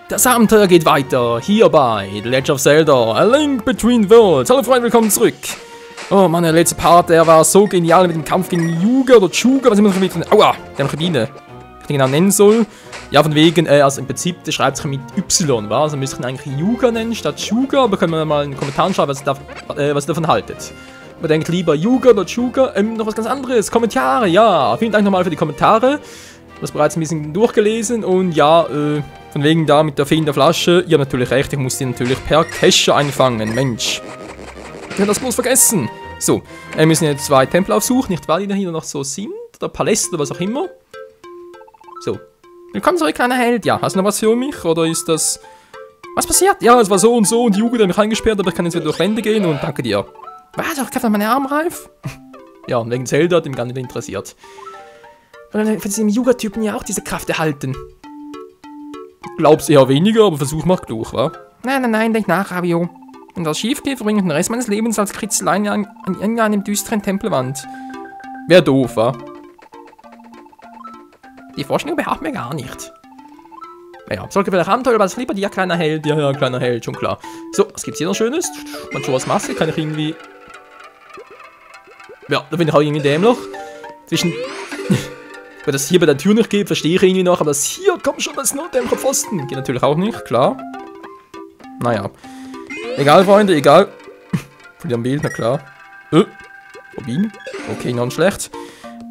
Das Abenteuer geht weiter, hier bei The Legend of Zelda, A Link Between Worlds. Hallo Freunde, willkommen zurück. Oh Mann, der letzte Part, der war so genial mit dem Kampf gegen Yuga oder Chuga, was immer noch mit... Aua, der noch Biene. Ich den genau nennen soll. Ja, von wegen, also im Prinzip, der schreibt sich mit Y, wa? Also müsste ich ihn eigentlich Yuga nennen statt Chuga, aber können wir mal in den Kommentaren schreiben, was ihr davon haltet. Man denkt lieber Yuga oder Chuga, noch was ganz anderes, Kommentare, ja. Vielen Dank nochmal für die Kommentare. Das bereits ein bisschen durchgelesen und ja, von wegen da mit der Fee in der Flasche. Ihr habt natürlich recht, ich muss die natürlich per Kescher einfangen, Mensch. Ich habe das bloß vergessen. So, wir müssen jetzt 2 Tempel aufsuchen, nicht wahr, die da hier noch so sind, oder Paläste oder was auch immer. So, willkommen zurück, kleiner Held. Ja, hast du noch was für mich, oder ist das... Was passiert? Ja, es war so und die Jugend hat mich eingesperrt, aber ich kann jetzt wieder durch Wände gehen und danke dir. Was, ich greife meine Armreif? Ja, und wegen Zelda hat ihn gar nicht interessiert. Von diesem Yuga-Typen ja auch diese Kraft erhalten. Glaub's eher weniger, aber Versuch macht klug, wa? Nein, denk nach, Ravio. Wenn das schief geht, verbringe ich den Rest meines Lebens als Kritzelein an irgendeinem düsteren Tempelwand. Wär doof, wa? Die Vorstellung behaupten wir gar nicht. Naja, sollte vielleicht Abenteuer, aber das lieber dir, kleiner Held. Ja, kleiner Held, schon klar. So, was gibt's hier noch Schönes? Majora's Maske, kann ich irgendwie... Ja, da bin ich auch irgendwie dämlich. Zwischen... Weil das hier bei der Tür nicht geht, verstehe ich irgendwie noch, aber das hier kommt schon als Notdämpfer Pfosten. Geht natürlich auch nicht, klar. Naja. Egal, Freunde, egal. Von dem Bild, na klar. Rubin. Okay, noch nicht schlecht.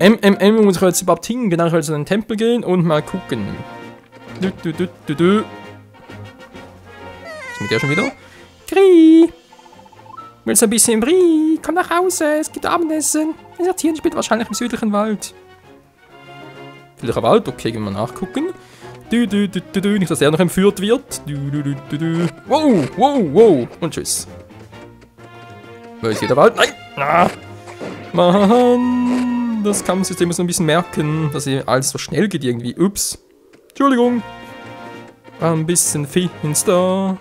Muss ich jetzt überhaupt hingehen? Genau, ich will jetzt in den Tempel gehen und mal gucken. Was ist mit der schon wieder? Kri! Willst du ein bisschen Brie? Komm nach Hause, es gibt Abendessen. Dieser Tier spielt wahrscheinlich im südlichen Wald. Südlicher Wald, okay, gehen wir mal nachgucken. Nicht, dass er noch entführt wird. Wow. Und tschüss. Wo ist hier der Wald? Nein! Ah. Mann, das Kampfsystem muss noch ein bisschen merken, dass hier alles so schnell geht irgendwie. Ups. Entschuldigung. Ein bisschen finster.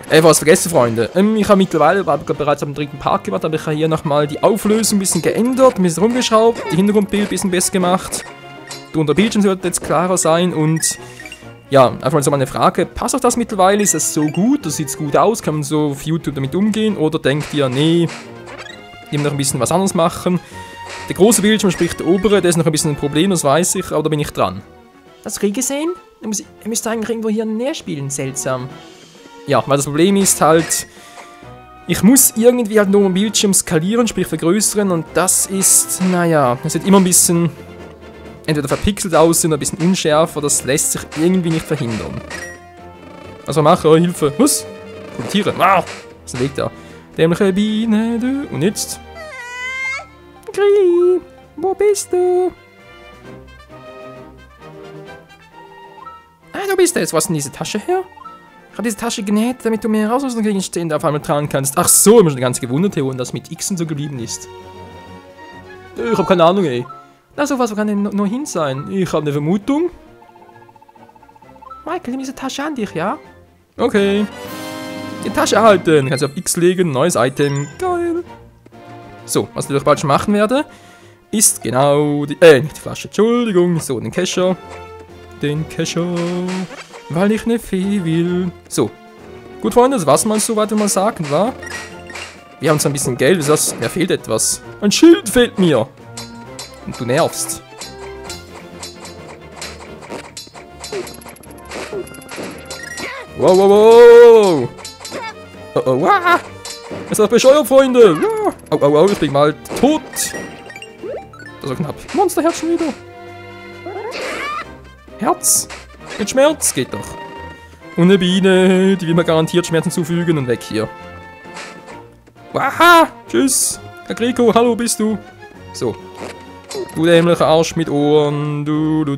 Was vergessen, Freunde. Ich habe mittlerweile bereits am 3. Part gemacht, aber ich habe hier nochmal die Auflösung ein bisschen geändert, ein bisschen rumgeschraubt, die Hintergrundbild ein bisschen besser gemacht. Der Bildschirm sollte jetzt klarer sein und ja, einfach mal so eine Frage. Passt euch das mittlerweile? Ist es so gut? Das sieht gut aus? Kann man so auf YouTube damit umgehen? Oder denkt ihr, nee, immer noch ein bisschen was anderes machen? Der große Bildschirm, sprich der obere, der ist noch ein bisschen ein Problem, das weiß ich, aber da bin ich dran. Hast du gesehen? Ihr müsst eigentlich irgendwo hier näher spielen, seltsam. Ja, weil das Problem ist halt, ich muss irgendwie halt nur am Bildschirm skalieren, sprich vergrößern und das ist, naja, das sieht immer ein bisschen entweder verpixelt aussehen oder ein bisschen unschärfer, das lässt sich irgendwie nicht verhindern. Also mache, oh, Hilfe. Was? Coole Tiere. Wow! Was ist der Weg da? Dämliche Biene, du. Und jetzt? Kri, wo bist du? Ah, du bist es. Was ist denn diese Tasche her? Ich habe diese Tasche genäht, damit du mehr Herausrüstungsgegenstände auf einmal tragen kannst. Ach so, ich habe mich schon ganz gewundert, Theo, und das mit Xen so geblieben ist. Ich habe keine Ahnung, ey. Na, sowas, wo kann denn nur hin sein? Ich habe eine Vermutung. Michael, nimm diese Tasche an dich, ja? Okay. Die Tasche erhalten. Kannst du auf X legen, neues Item. Geil. So, was ich bald schon machen werde, ist genau die... nicht die Flasche, Entschuldigung. So, den Kescher. Weil ich eine Fee will. So. Gut, Freunde, das war's mal soweit mal sagen, wa? Wir haben zwar ein bisschen Geld, was mir fehlt etwas. Ein Schild fehlt mir. Und du nervst. Wow. Oh, ah. Ist das bescheuert, Freunde? Ja. Au, ich bin mal tot. Das war knapp. Monsterherz schon wieder. Herz. Mit Schmerz geht doch. Und eine Biene, die will mir garantiert Schmerzen zufügen und weg hier. Waha! Tschüss. Herr Grieco, hallo, bist du? So. Du dämlicher Arsch mit Ohren. Du.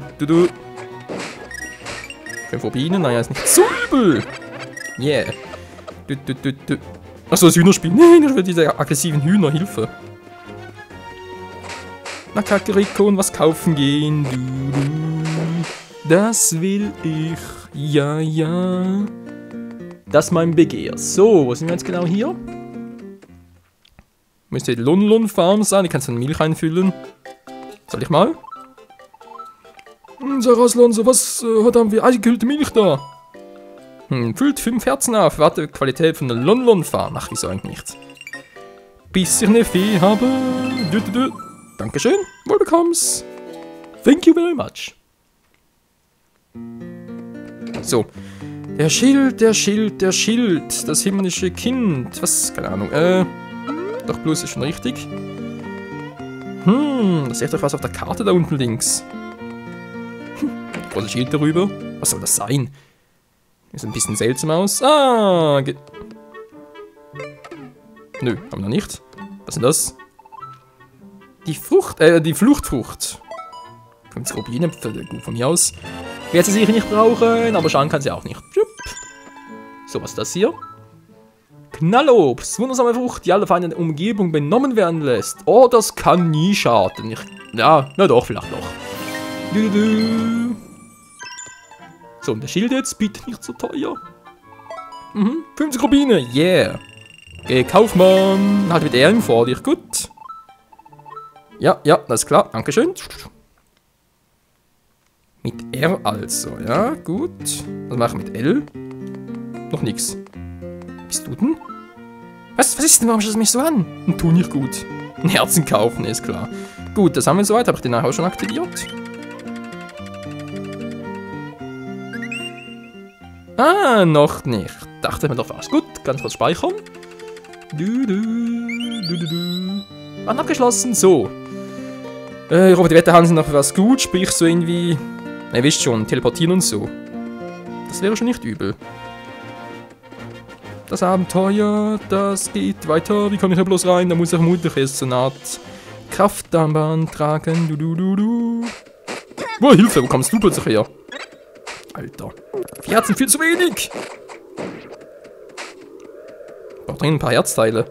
5 Bienen? Naja, ist nicht so übel. Yeah. Achso, das Hühnerspiel. Nein, das wird diese aggressiven Hühner. Hilfe. Na, Kakeriko, und was kaufen gehen? Das will ich. Ja. Das ist mein Begehr. So, wo sind wir jetzt genau hier? Müsste die Lon Farm sein. Ich kann es in Milch einfüllen. Soll ich mal? Sir Alonso, was hat haben wir eingekühlte Milch da? Füllt 5 Herzen auf, warte Qualität von der Lon-Lon-Farm. Ach, wieso eigentlich nicht? Bis ich eine Fee habe. Dankeschön, wohlbekomm's. Thank you very much. So. Der Schild, der Schild, der Schild. Das himmlische Kind. Was? Keine Ahnung. Doch bloß ist schon richtig. Da seht ihr doch was auf der Karte da unten links. Großes Schild darüber. Was soll das sein? Sieht ein bisschen seltsam aus. Ah, nö, haben wir noch nicht. Was ist denn das? Die Frucht, die Fluchtfrucht. Kommt die Rubine, gut von mir aus. Wird sie sicher nicht brauchen, aber schauen kann sie auch nicht. So, was ist das hier? Knallobst, wundersame Frucht, die alle Feinde in der Umgebung benommen werden lässt. Oh, das kann nie schaden. Ja, na doch, vielleicht doch. So, und der Schild jetzt, bitte nicht so teuer. 50 Rubine, yeah. Okay, Kaufmann, halt mit R vor dir, gut. Ja, das ist klar, dankeschön. Mit R also, ja, gut. Was machen wir mit L? Noch nix. Bist du denn? Was ist denn, warum schaust du mich so an? Tu nicht gut. Ein Herzen kaufen, ist klar. Gut, das haben wir soweit, habe ich den nachher schon aktiviert. Ah, noch nicht. Dachte mir doch was. Gut, ganz kurz speichern. Wann abgeschlossen? So. Ich hoffe, die Wetter haben sie noch was gut, sprich so irgendwie... Ihr wisst schon, teleportieren und so. Das wäre schon nicht übel. Das Abenteuer, das geht weiter. Wie komme ich da bloß rein? Da muss ich vermutlich erst so eine Art Kraftarmband tragen. Oh, Hilfe, wo kommst du plötzlich her? Alter. 4 Herzen, viel zu wenig. Ich brauche dringend ein paar Herzteile.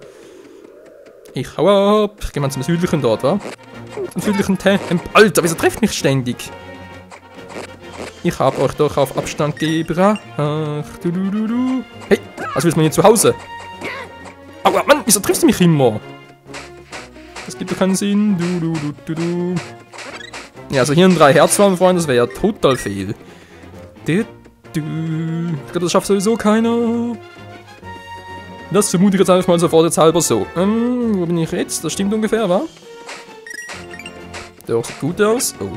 Ich hau ab. Ich gehe mal zum südlichen dort, wa? Zum südlichen Alter, wieso trefft mich ständig? Ich hab euch doch auf Abstand gebracht. Hey, was willst du mir hier zu Hause? Aua, Mann, wieso triffst du mich immer? Das gibt doch keinen Sinn. Ja, also hier ein 3 Herz waren, Freunde, das wäre ja total fehl. Ich glaube, das schafft sowieso keiner. Das vermute ich jetzt einfach mal sofort jetzt halber so. Wo bin ich jetzt? Das stimmt ungefähr, wa? Der sieht gut aus. Oh.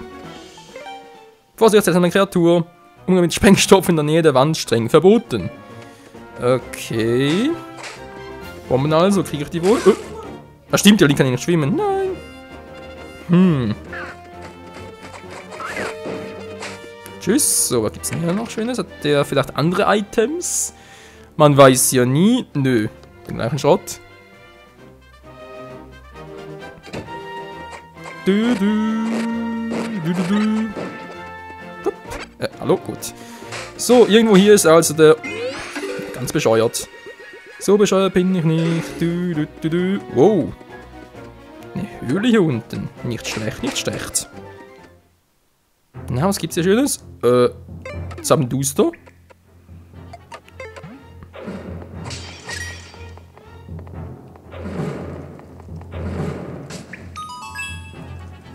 Vorsicht, jetzt eine Kreatur. Umgang mit Sprengstoff in der Nähe der Wand streng verboten. Okay. Bomben also, kriege ich die wohl? Oh. Ah, stimmt, ja, die kann ich nicht schwimmen. Nein. Tschüss. So, was gibt's denn hier noch Schönes? Hat der vielleicht andere Items? Man weiß ja nie. Nö. Den gleichen Schrott. Hallo, gut. So, irgendwo hier ist also der... Ganz bescheuert. So bescheuert bin ich nicht. Wow. Eine Höhle hier unten. Nicht schlecht, nicht schlecht. Na, was gibt's hier Schönes? Zabenduster.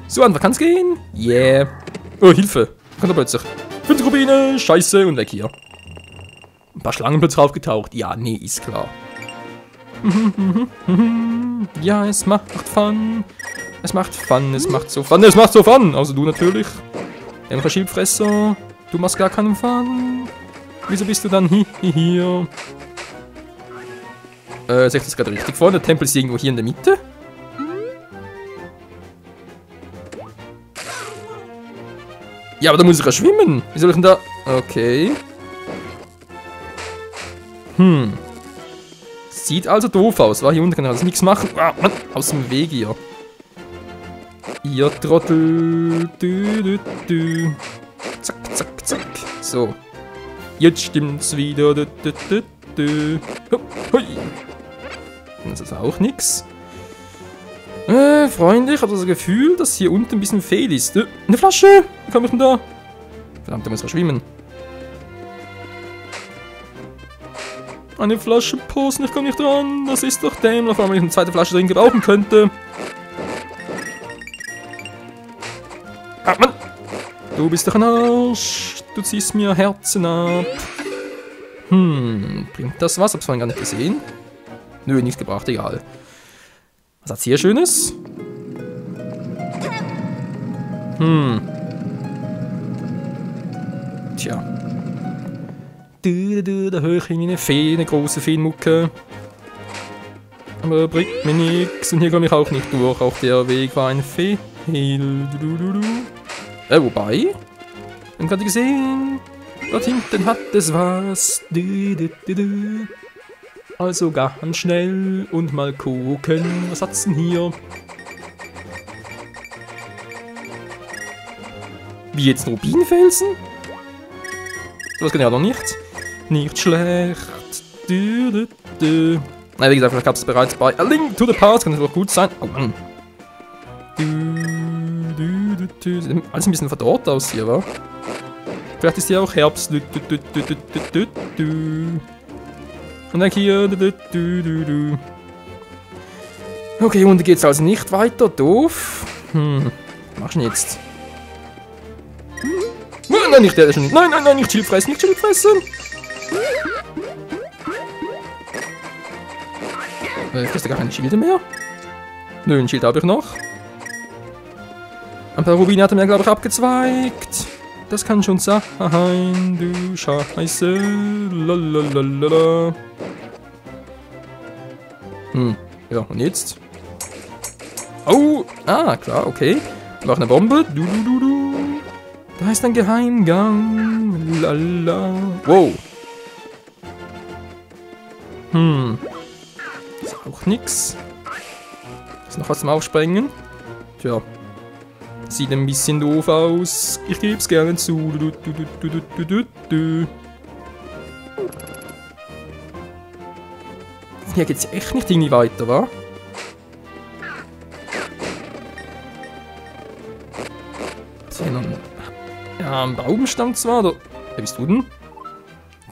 So, einfach kann's gehen. Yeah. Oh, Hilfe. Kommt da plötzlich. 5 Rubine, scheiße, und weg hier. Ein paar Schlangen plötzlich aufgetaucht. Ja, nee, ist klar. Ja, es macht Fun. Es macht Fun, es macht so Fun, es macht so Fun. Also du natürlich. Der Schildfresser. Du machst gar keinen Fun. Wieso bist du dann hier? Sehe ich das gerade richtig vor? Der Tempel ist irgendwo hier in der Mitte. Ja, aber da muss ich ja schwimmen. Wie soll ich denn da... Okay. Sieht also doof aus. War hier unten kann ich also nichts machen. Ah, Mann, aus dem Weg hier. Ihr Trottel. Zack, zack, zack. So. Jetzt stimmt's wieder. Hui. Das ist auch nix. Freunde, ich habe das Gefühl, dass hier unten ein bisschen fehl ist. Eine Flasche! Wie komme ich denn da? Verdammt, da muss man schwimmen. Eine Flasche Posten, ich komme nicht dran. Das ist doch dämlich, weil ich eine zweite Flasche drin gebrauchen könnte. Ah, Mann! Du bist doch ein Arsch. Du ziehst mir Herzen ab. Bringt das was? Hab's vorhin gar nicht gesehen. Nö, nichts gebracht, egal. Was hat's hier Schönes? Tja. Da höre ich eine Fee, eine große Feenmucke. Aber bringt mir nix. Und hier komme ich auch nicht durch. Auch der Weg war ein Fehler. Wobei? Dann gerade gesehen. Dort hinten hat es was. Also ganz schnell und mal gucken. Was hat's denn hier? Wie jetzt ein Rubinfelsen? Das kann ja noch nicht. Nicht schlecht. Nein, wie gesagt, vielleicht gab es bereits bei A Link to the Past. Kann das auch gut sein. Oh Mann. Alles ein bisschen verdorrt aus hier, wa? Vielleicht ist hier auch Herbst. Und dann hier. Okay, und geht's also nicht weiter. Doof. Was machst du denn jetzt? Nein, nicht der schon. Nein, nicht Schild fressen, nicht Schild fressen. Kriegst du gar keine Schilde mehr? Nö, ein Schild habe ich noch. Ein paar Rubine hat er mir, glaube ich, abgezweigt. Das kann schon sein, du Scheiße. Lalalala. Ja, und jetzt? Oh, klar, okay. Noch eine Bombe. Da ist ein Geheimgang. Lala. Wow. Ist auch nix. Ist noch was zum Aufsprengen? Tja. Sieht ein bisschen doof aus. Ich geb's gerne zu. Hier geht's echt nicht irgendwie weiter, wa? Ja, ein Baumstamm zwar, oder? Wer bist du denn?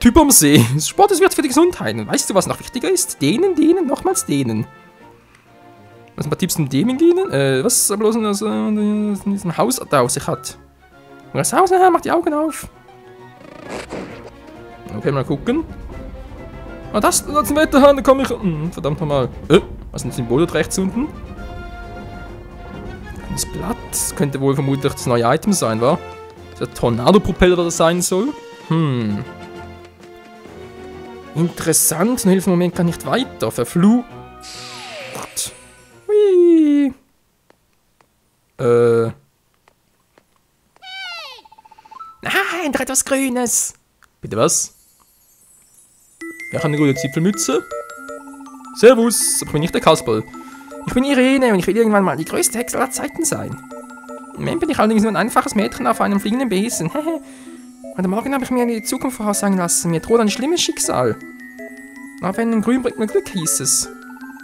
Typ am See. Sport ist wert für die Gesundheit. Und weißt du, was noch wichtiger ist? Dehnen, nochmals dehnen. Was ein paar Tipps zum Dehnen gehen? Was bloß in diesem Haus da auf sich hat. Und das Haus, macht die Augen auf. Okay, mal gucken. Das ist ein Wetterhahn, da komme ich... verdammt nochmal. Was ist ein Symbol dort rechts unten? Das Blatt könnte wohl vermutlich das neue Item sein, wa? Der Tornado-Propeller, was das sein soll. Interessant, nur hilft im Moment gar nicht weiter. Verflucht. Hui. Nein, da etwas Grünes. Bitte was? Wer hat eine gute Zipfelmütze? Servus, aber ich bin nicht der Kasperl. Ich bin Irene und ich will irgendwann mal die größte Hexe aller Zeiten sein. Im Moment bin ich allerdings nur ein einfaches Mädchen auf einem fliegenden Besen. Heute Morgen habe ich mir die Zukunft voraussagen lassen. Mir droht ein schlimmes Schicksal. Aber wenn ein Grün bringt mir Glück, hieß es.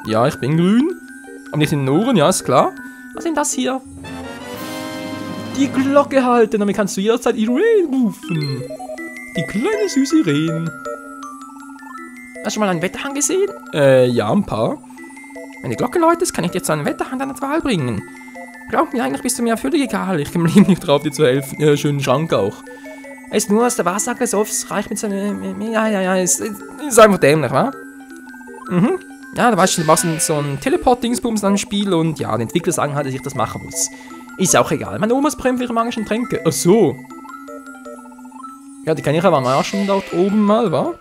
Ja, ich bin grün. Aber nicht in den Ohren, ja, ist klar. Was ist denn das hier? Die Glocke halten, damit kannst du jederzeit Irene rufen. Die kleine süße Irene. Hast du schon mal einen Wetterhahn gesehen? Ja, ein paar. Wenn die Glocke läutet, kann ich dir zu einem Wetterhahn deiner Wahl bringen. Glaub mir, eigentlich bist du mir völlig egal. Ich komme nicht drauf, dir zu helfen. Ja, schönen Schrank auch. Er ist nur aus der Wahrsager so aufs Reich mit seinem... Ja, ist einfach dämlich, wa? Ja, da weißt du, du machst so ein Teleport-Dingsbums an dem Spiel und ja, die Entwickler sagen halt, dass ich das machen muss. Ist auch egal. Meine Omas brennt für ihre magischen Tränke. Ach so. Ja, die kenne ich aber auch schon dort oben mal, wa?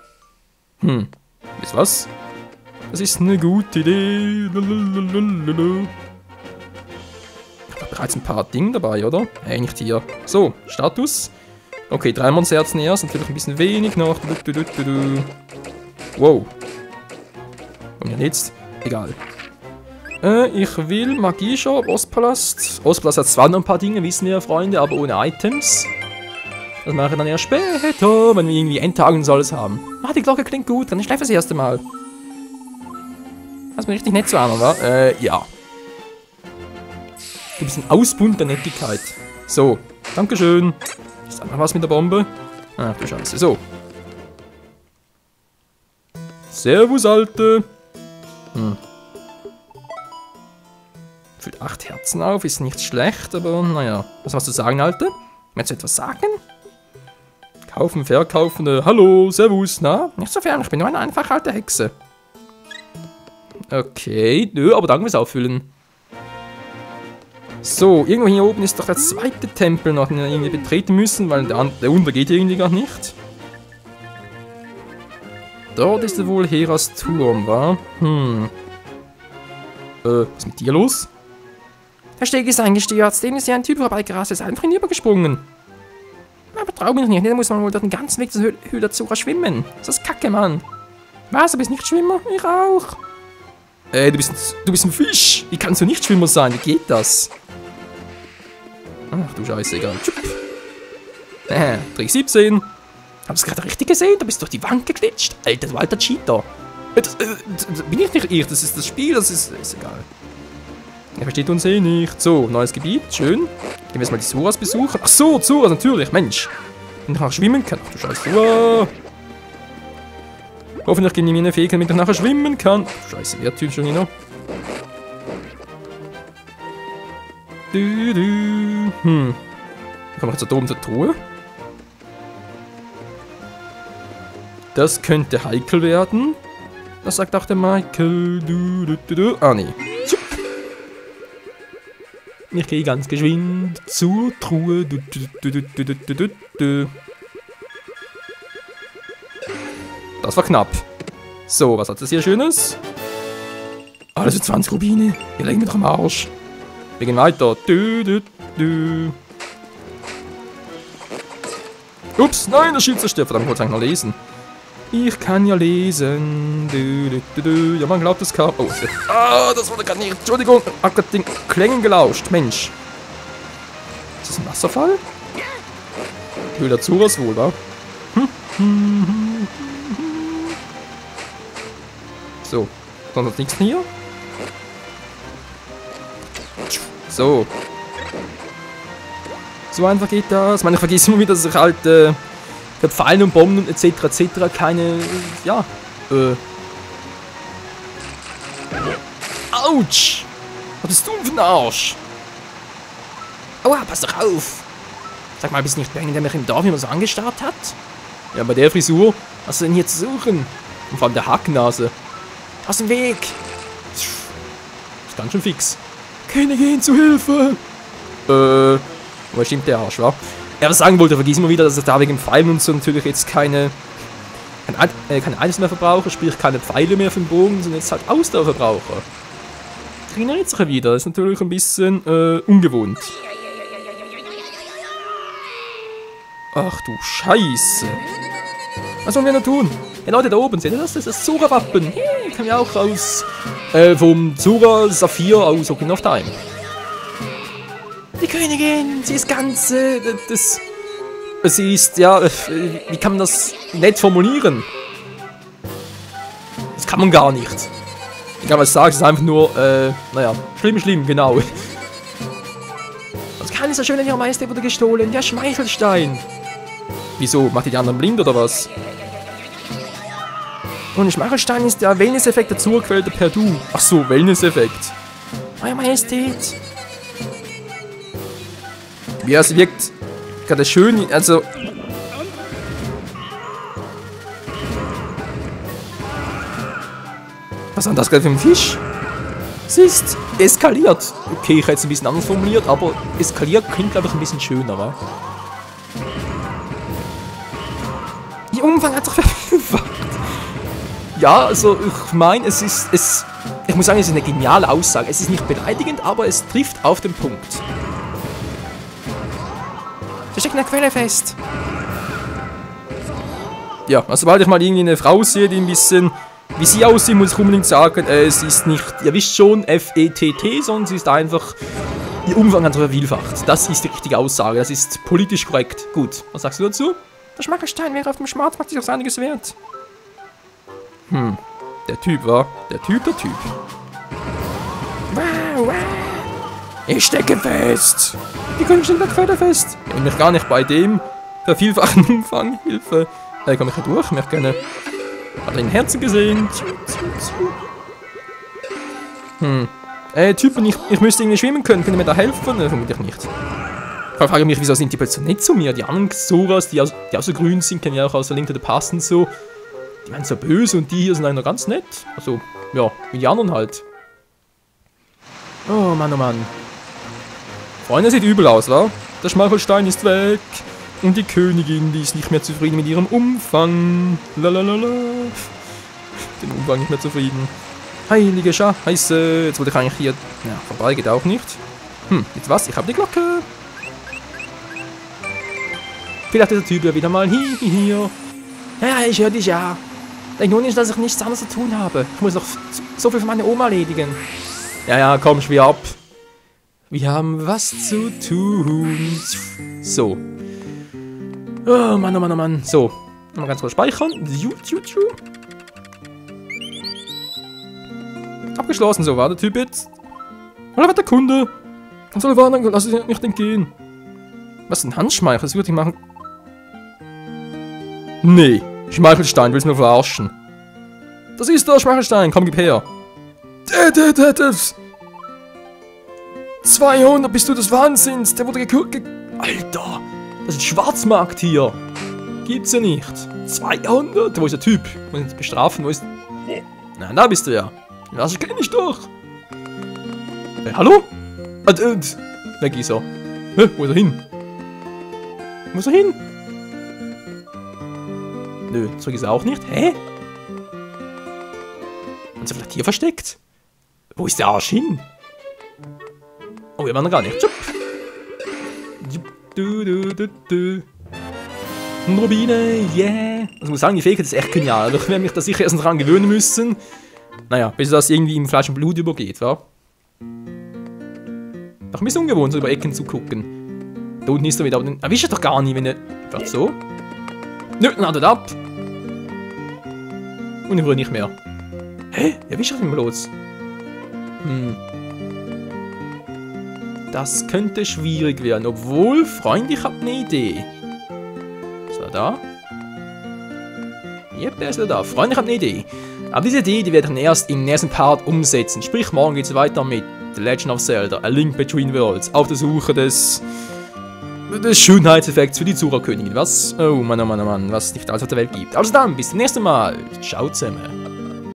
Wisst was? Das ist eine gute Idee. Ich habe bereits ein paar Dinge dabei, oder? Nicht hier. So, Status. Okay, 3 Monsterherzen erst, natürlich ein bisschen wenig noch. Wow. Und jetzt? Egal. Ich will Magieshop, Ostpalast. Ostpalast hat zwar noch ein paar Dinge, wissen wir, Freunde, aber ohne Items. Das mache ich dann erst später, wenn wir irgendwie Endtage und so alles haben. Die Glocke klingt gut, dann schläfe das erste Mal. Das ist mir richtig nett zu an, oder? Ja. Du bist ein Ausbund der Nettigkeit. So, dankeschön. Ist da noch was mit der Bombe? Ach du Scheiße, so. Servus, Alte. Füllt 8 Herzen auf, ist nicht schlecht, aber naja. Was hast du zu sagen, Alte? Möchtest du etwas sagen? Kaufen, verkaufen, hallo, servus, na? Nicht so fern, ich bin nur eine einfache alte Hexe. Okay, nö, aber danke fürs Auffüllen. So, irgendwo hier oben ist doch der zweite Tempel noch, den wir irgendwie betreten müssen, weil der untergeht irgendwie gar nicht. Dort ist wohl Heras Turm, wa? Was ist mit dir los? Der Steg ist eingestürzt, dem ist ja ein Typ vorbeigerast, ist einfach hinübergesprungen. Aber trau mich nicht, da muss man wohl den ganzen Weg zur Höhle Zora schwimmen. Das ist Kacke, Mann. Was, du bist nicht Schwimmer? Ich auch. Du bist ein Fisch. Wie kannst du nicht Schwimmer sein? Wie geht das? Ach du Scheiße, egal. Trick 17. Hast du es gerade richtig gesehen? Du bist durch die Wand geglitscht. Alter, du alter Cheater. Bin ich nicht ich, das ist das Spiel, das ist egal. Er versteht uns eh nicht. So, neues Gebiet, schön. Gehen wir jetzt mal die Zoras besuchen. Ach so, Zoras, natürlich, Mensch. Wenn ich nachher schwimmen kann. Ach du Scheiße. Wow. Hoffentlich gehen die mir eine Fähigkeit, damit ich nachher schwimmen kann. Ach du Scheiße, wer tut schon wieder? Wie komme ich jetzt da oben zur Truhe? Das könnte heikel werden. Das sagt auch der Michael. Ah, nee. Ich gehe ganz geschwind zur Truhe. Das war knapp. So, was hat das hier Schönes? Alles für 20 Rubine. Wir legen wir doch am Arsch. Wir gehen weiter. Ups, nein, das Schild zerstört. Verdammt, ich wollte es eigentlich noch lesen. Ich kann ja lesen. Ja, man glaubt, es kann. Oh, das wurde gerade nicht. Entschuldigung, ich hab gerade den Klängen gelauscht. Mensch. Ist das ein Wasserfall? Höhle Zoras wohl, wa? So, sonst nichts hier. So. So einfach geht das. Ich meine, ich vergesse immer wieder, dass ich halt für Pfeilen und Bomben etc. keine, ja, Autsch! Was bist du denn für ein Arsch? Aua, pass doch auf! Sag mal, bist du nicht der, der mich im Dorf immer so angestarrt hat? Ja, bei der Frisur, was hast du denn hier zu suchen? Und vor allem der Hacknase. Aus dem Weg! Ist ganz schön fix. Königin, zu Hilfe! Aber stimmt der Arsch, wa? Ja, was sagen wollte, vergiss immer wieder, dass ich da wegen Pfeilen und so natürlich jetzt keine Items mehr verbrauche, sprich keine Pfeile mehr für den Bogen, sondern jetzt halt Ausdauerverbraucher. Trainiert sich wieder, das ist natürlich ein bisschen ungewohnt. Ach du Scheiße. Was sollen wir noch tun? Ja Leute, da oben, seht ihr das? Das ist das Zora-Wappen. Hey, kann ja auch aus vom Zora Saphir aus Ocarina of Time. Die Königin, sie ist ganz, sie ist, ja, wie kann man das nett formulieren? Das kann man gar nicht. Ich kann was sagen, es ist einfach nur, naja, schlimm, genau. Das kann so schön an ihrer Majestät wurde gestohlen, der Schmeichelstein. Wieso, macht ihr die anderen blind oder was? Und der Schmeichelstein ist der Wellness-Effekt der Zurquelle per Du. Ach so, Wellness-Effekt. Euer Majestät. Ja, es wirkt gerade schön, also... Was war das gerade für ein Fisch? Sie ist eskaliert. Okay, ich hätte es ein bisschen anders formuliert, aber eskaliert klingt, glaube ich, ein bisschen schöner, wa? Ihr Umfang hat sich vervielfacht. Ja, also, ich meine, ich muss sagen, es ist eine geniale Aussage. Es ist nicht beleidigend, aber es trifft auf den Punkt. Wir stecken in der Quelle fest. Ja, also sobald ich mal irgendwie eine Frau sehe, die ein bisschen wie sie aussieht, muss ich unbedingt sagen, sie ist nicht, ihr wisst schon, F-E-T-T, sondern sie ist einfach, ihr Umfang hat sich vervielfacht. Das ist die richtige Aussage, das ist politisch korrekt. Gut, was sagst du dazu? Der Schmackelstein wäre auf dem Schwarzmarkt sich auch einiges wert. Der Typ war, der Typ. Wow, wow. Ich stecke fest. Wie kann ich denn da fest? Ich bin mich gar nicht bei dem vervielfachten Umfang. Hilfe. Komm ich hier durch? Ich möchte gerne... Hat ein Herzen gesehen. Typen, ich müsste irgendwie schwimmen können. Könnt ihr mir da helfen? Vermutlich nicht. Ich frage mich, wieso sind die plötzlich nicht zu mir? Die anderen Zoras, die auch so grün sind, kennen ja auch aus der Link to the Past und so. Die waren so böse und die hier sind eigentlich ganz nett. Also, ja, wie die anderen halt. Oh Mann, oh Mann. Freunde, sieht übel aus, wa? Der Schmeichelstein ist weg. Und die Königin, die ist nicht mehr zufrieden mit ihrem Umfang. Lalalala. Den Umfang nicht mehr zufrieden. Heilige Scheiße. Jetzt wollte ich eigentlich hier... Ja, vorbei geht auch nicht. Jetzt was? Ich habe die Glocke. Vielleicht ist der Typ ja wieder mal hier. Ja, ich höre dich ja. Denk nur nicht, dass ich nichts anderes zu tun habe. Ich muss noch so viel für meine Oma erledigen. Ja, komm, schwer ab. Wir haben was zu tun. So. Oh Mann, oh Mann, oh Mann. So. Mal ganz kurz speichern. Abgeschlossen, so war der Typ jetzt. Oder war der Kunde? Dann soll er warten, lass ich nicht entgehen. Was ist ein Handschmeichel? Das würde ich machen. Nee, Schmeichelstein, willst du mir verarschen? Das ist der Schmeichelstein, komm, gib her. 200, bist du des Wahnsinns? Der wurde Alter, das ist ein Schwarzmarkt hier. Gibt's ja nicht. 200? Wo ist der Typ? Muss ich jetzt bestrafen? Wo ist... Na, da bist du ja. Das kenn ich doch. Hallo? Weg ist er. Hä, wo ist er hin? Wo ist er hin? Nö, zurück ist er auch nicht. Hä? Haben sie vielleicht hier versteckt? Wo ist der Arsch hin? Oh, wir waren noch gar nicht. Rubine, yeah. Also ich muss sagen, die Fähigkeit ist echt genial. Also ich werde mich da sicher erst dran gewöhnen müssen. Naja, bis das irgendwie im Fleisch und Blut übergeht, wa? Doch ein bisschen ungewohnt, so über Ecken zu gucken. Da unten ist er wieder, aber den erwischt er doch gar nicht, wenn er... Vielleicht so? Nö, dann hat er ab. Und ich rühre nicht mehr. Hä? Wie erwischt er denn bloß? Das könnte schwierig werden. Obwohl, Freund, ich hab eine Idee. Ist er da? Yep, der ist wieder da. Freund, ich hab eine Idee. Aber diese Idee, die werde ich erst im nächsten Part umsetzen. Sprich, morgen geht es weiter mit The Legend of Zelda, A Link Between Worlds. Auf der Suche des Schönheitseffekts für die Zora-Königin. Was? Oh Mann, was es nicht alles auf der Welt gibt. Also dann, bis zum nächsten Mal. Ciao zusammen.